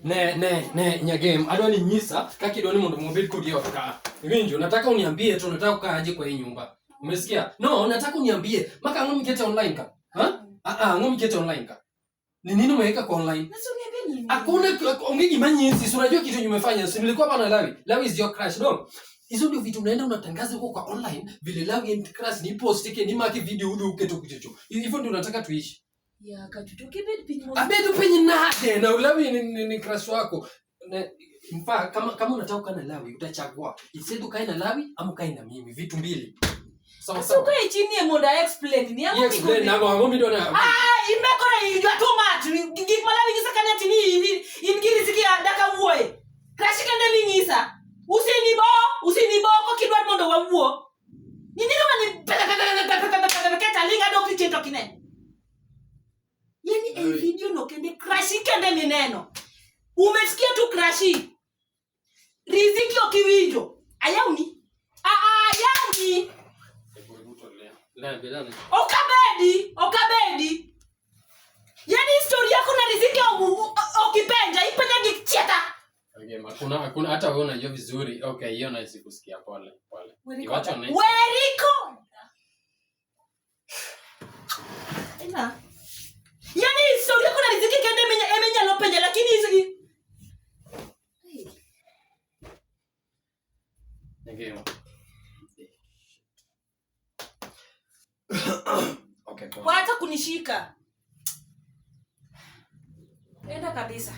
Ne ne ne Nyagem, adwa ni nyisa kaka idwa ni mondo wabed kodi e ot ka. Iwinjo? Nataka uniambie tu unataka kukaa aje kwa hii nyumba. Umesikia? No, nataka uniambie. Maka ang'o mikete online ka? Ha? Ah ah, ang'o mikete online ka? Ni nini umeweka kwa online? Na si uniambie nini? Hakuna onge gima nyinsi, si unajua kitu umefanya. Si nilikuwa hapa na Lawi. Lawi is your crush, no? Hizo ndio vitu unaenda unatangaza huko kwa online vile Lawi and crush ni post yake ni maki video udhu uketo kuchocho. Hivyo ndio unataka tuishi. Ya kachucho kibed piny mondo. Abedo piny nade na Lawi ni crush wako. Na mfa kama unataka kukaa na Lawi utachagua. Instead ukae na Lawi ama ukae na mimi, vitu mbili. Sawa Si sawa. ukae chini e mondo a explain ni ang'o Yes, explain migone? na ang'o midwa na. Ah, imekore you are too much. Gik ma Lawi nyisa kanyo ati ni in gi riziki ya daka wuoye. Crush kende minyisa. Usinibo, usinibo kokidwa mondo wawuo. Nini kama ni pe pe pe pe pe pe pe pe pe keta linga dok chien to kine. Yani e Lawi. video no kende crush kende mineno. Umesikia tu crush. Riziki okiwinjo. Ayawni. Ah, ayawni. Okabedi, okabedi. Yani story yako na riziki okipenja, ipenja gi chieta. Okay, hakuna hata wewe unajua vizuri. Okay, hiyo na sikusikia, pole pole. Iwacho ne. Weriko. Ina. Yani story yako na riziki kende menya emenya lopenja lakini hizi Ndio. Okay, poa. Wacha kunishika. Enda kabisa.